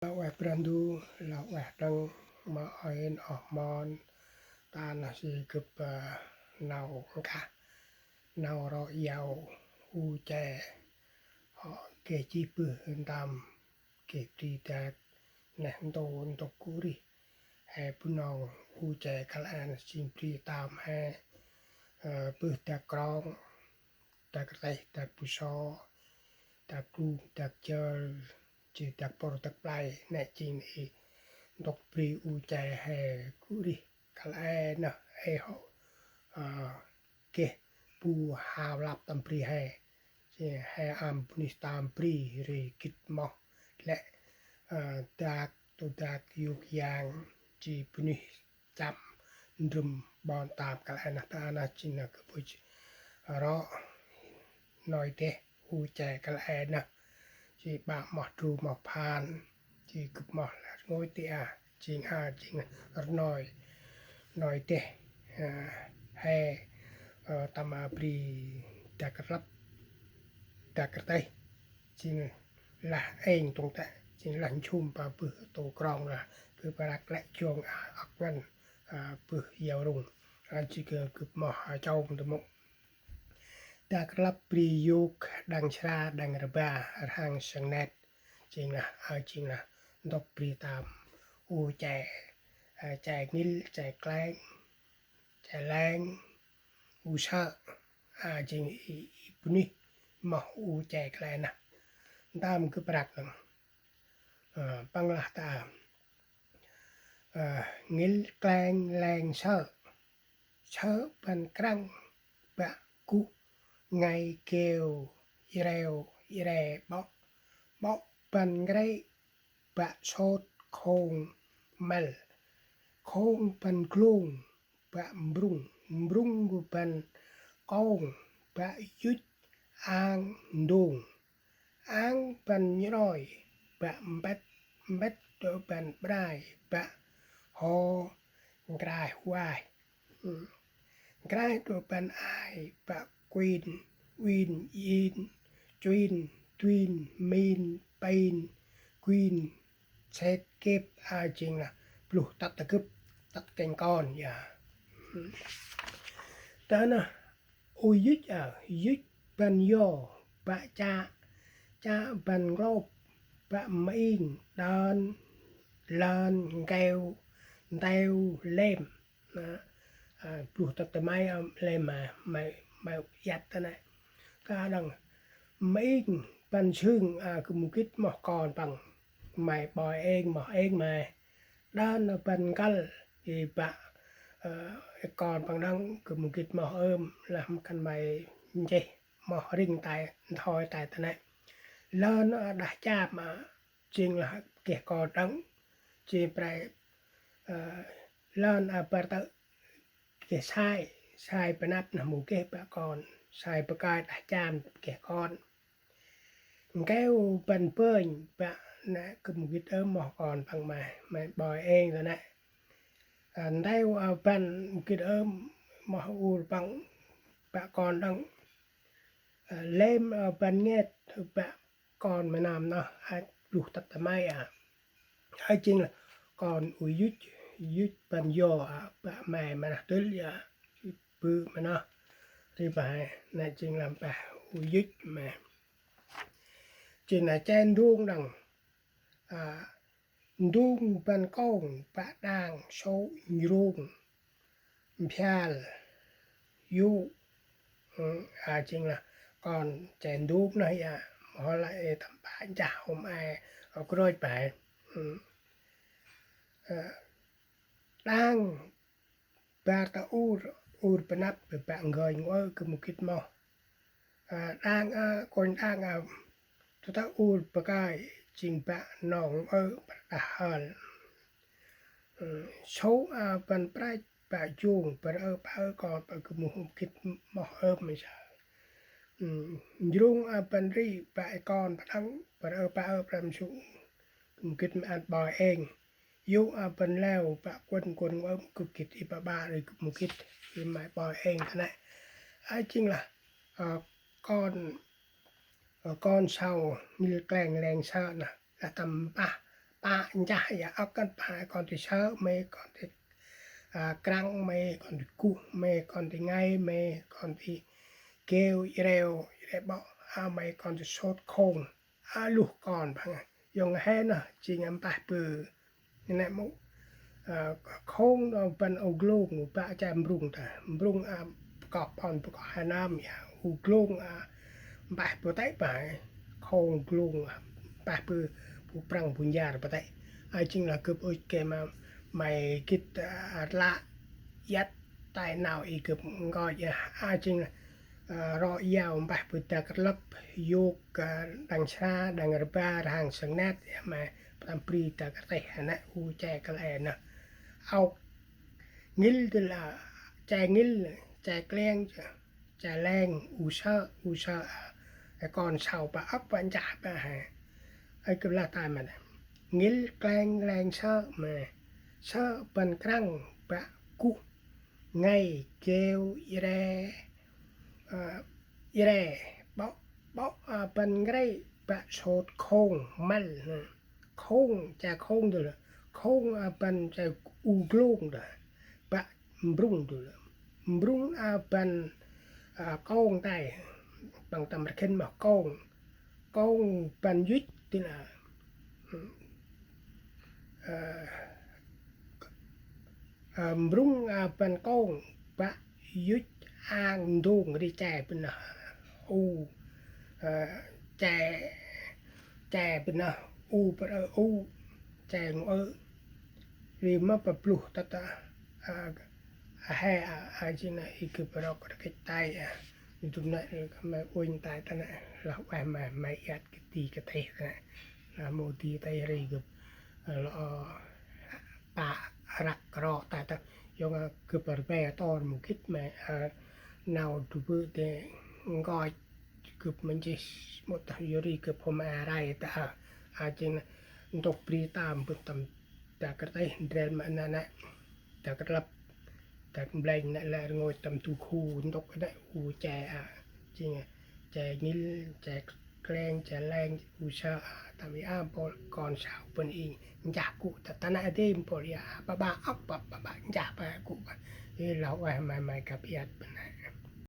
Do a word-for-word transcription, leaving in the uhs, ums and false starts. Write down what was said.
Lah ueh Brah Ndu, lah ueh đăng ma ơi oh mon, ta nơh si gâp, ơ, nau nkah, nau rŏ iâu u che, hŏ geh jêh bơh ntơm, geh bri dak, neh ntu ntŭk gŭ rêh, he Bunong u che kăl e nơh jêng bri tơm he, ơ, bơh dak krong, dak rteh, dak bu so, dak klung, dak jơr, jêh dak pŭr, dak play, nê jêng i ntŭk bri u che he gŭ rêh kăl e nơh, ê hŏ, ơ, geh bu hao lăp tâm bri he. Jêh he ăn bunuyh tơm bri ri gĭt moh lĕ, ơ, dak, tu dak, yôk yang, jêh bunuyh chăm ndrŭm ƀon tơm kăl e nơh, ta nơh jêng nơh gâp ŭch rŏ nôi deh u che kăl e nơh. Jêh ƀă moh dru moh phan, jêh gâp moh lah rngôch ti a, jêng a, jêng rnoi, nôi deh, ơ, he, ơ, tâm a bri dak rlăp, dak rteh, jêng lah êng tông tê, jêng lah nsum pa bơh tô krong lah, bơh brak lĕ jong a âk ngăn, a, bơh iâu rŭng, a, jêh gâp moh, a, chông tâm mông. Dak rlăp bri yôk đăng sra đăng rba rhang sâng net, jêng lah, a, jêng lah ntŭk bri tơm u che, a, che ngil, che kleng, che leng, u sơ̆, a, jêng i, i bunuyh moh u che kăl e nơh. Ntơm gâp brak đăng, ơ, păng lah ta, ơ, ngil kleng leng sơ̆, sơ̆ băn krăng bă guh, ngai keo, i reo, i re ƀŏ, ƀŏ băn ngrê̆ bă sôt, không măl, không băn glông bă mbrŭng, mbrŭng băn kông bă yŭch, ang ndông, ang băn nhroi bă mbăt, mbăt đŏ băn brai bă ho nkraih huaih. Nkraih đŏ băn ai bă kuin, uin, yin, chuin, duin, min, pin, kuin, set, kep, a, jêng lah bluh tât ta gâp, tât kêng kon, ya. Ta nơh, u yŭch a, yŭch băn yo, bă chă, chă băn nglôp, bă ming, đơn, lơn, nkeo, nteo, lêm. Nơh, a, bluh tât ta may, a, lêm ma, may, may iăt ta nê. Ka đăng ming băn sưng, a, gâp mâu gĭt moh kon păng. May ƀoi êng, moh êng may. Đơn, a, băn nkăl, i bă, ơ, i kon păng đăng, gâp mâu gĭt moh ơm, lah mkăn may nchih, moh ring tay, nthoi tay ta nê. Lơn, a, đah cham, a, jêng lah geh kon đăng, jêng bri, ơ, lơn a bar tơ geh sai, sai pa năp nơh mâu geh bă kon, sai pa kơi đah cham geh kon. Nkeo băn bơnh bă nê gâp mâu gĭt ơm moh kon păng may, may ƀoi êng ta nê. Ơ, nteo a băn mâu gĭt ơm moh ur păng bă kon đăng. Ơ, lêm a băn nget bă kon ma nơm nơh, a, bluh tât ta may a. A, jêng lah kon u yŭch, yŭch băn yo a, bă may ma nơh tâl ya, bơh ma nơh. Ri bă he, nê jêng lah bă u yŭch ma. Jêng lah che ndung đăng, a, ndung băn kông, bă đang, sô, njrung, mphal, yŭ, ơ, a, jêng lah kon che ndung nơh ya, mâu lah ê tâm pă nchah hôm e, ơ, krôch pă, ơ, ơ, đang, bar ta ur, ur pa năp bă ngơi ngơi gâp mâu gĭt moh. A, đang a, kônh đang a, tu ta ur pa kơi, jêng bă nong ơ, bă đah hơl. Ơ, sô a băn prăch, bă jung, bă ơ, bă ơ, kon, bă gâp mâu gĭt moh ơm ma sa. Ơ, njrung a băn ri, bă i kon, bă đăng, bă ơ, bă ơ, bă msŭ. Gâp mâu gĭt ma ăn ƀoi êng. Yŭ a băn leo, bă kuăn, kuăn ngơi mâu gĭt, i bă bă ri gâp mâu gĭt, i may ƀoi êng ta nê. A, jêng lah, ơ, kon, ơ, kon sau ngil kleng leng sơ̆ nơh, lah tâm pah, pă nchah ya âk kăn pă, kon ti sơ̆ may, kon ti, a, krăng may, kon ti guh may, kon ti ngai may, kon ti geo, i reo, i re ƀŏ, a, may kon ti sôt không, a, luh kon păng. Yŏng he nơh, jêng mpeh bơ̆ nê mâu. A, không nơh bân u glông, u bă che mbrŭng ta. Mbrŭng, a, bơkoh pon, bơkoh he nơm ya. U glông, a, mpeh bơ̆ tê̆ pă. Không glông, a, mpeh bơ̆ bu Prăng bu Njar pă tê̆. A, jêng lah gâp ŭch gay ma may gĭt, a, rlă iăt tay nau i gâp nkoch ya. A, jêng lah, a, rŏ yao mpeh bơ̆ dak rlăp, yôk, a, đăng sra, đăng rba, rhang sâng nat, ya ma pơtăm bri dak rteh, a nê u che kăl e nơh. Ôk ngil dơl, a, che ngil, che kleng, che leng, u sơ̆, u sơ̆, a, kon sau pă âk pă nchah pă he. Ơi gâp lah tay ma nê. Ngil, kleng, leng, sơ̆ ma. Sơ̆ bân krăng, bă guh, ngai, geo, i re, a, i re, ƀŏ, ƀŏ, a, bân ngrê̆, bă sôt không, măl, a. Không, che không dơl, không, a, bân che u glông dơl, bă mbrŭng dơl. Mbrŭng, a, bân, a, kông tay, păng tâm rkhĭn ma kông. Kông bân yuch dơl, a. Ơ, ơ, mbrŭng, a, bân kông, bă yuch ang ndông ri che bơnah u, ơ, che, che bơnah u, bơ, ơ, u, che ngŏ, ơ, ri ma bơh bluh tât, a, a, a, he, a, a, jêng nê i gâp rŏk rkêch tay, a. Dŭm nê, ơ, may uănh tay ta nê, lah ueh may, may iăt kơ di kơ têh ta nê. Lah mâu di têh ri gâp, ơ, lŏ, ơ, pă răk rŏ tay ta. Yŏng, ơ, gâp rbe tor mâu gĭt may, ơ, nau du bơ̆ de nkoch gâp mâu nchih mâu tah yor ri gâp hôm a rai ta, a. A, jêng nê ntŭk bri tâm bơ̆ tâm dak rteh ndrel ma nê nê. Dak rlăp, dak mbleng nê lĕ rngôch tâm du khu ntŭk nê u che, a. Jêng che ngil, che kleng, che leng, u sơ̆, a, tâm i a mpôl kon sau bân i nchah gŭ ta, ta nê dê mpôl ya, a, pă ƀă âk pă, pă ƀă nchah pă gŭ pă. Ê, lah ueh may, may gâp iăt bân nê.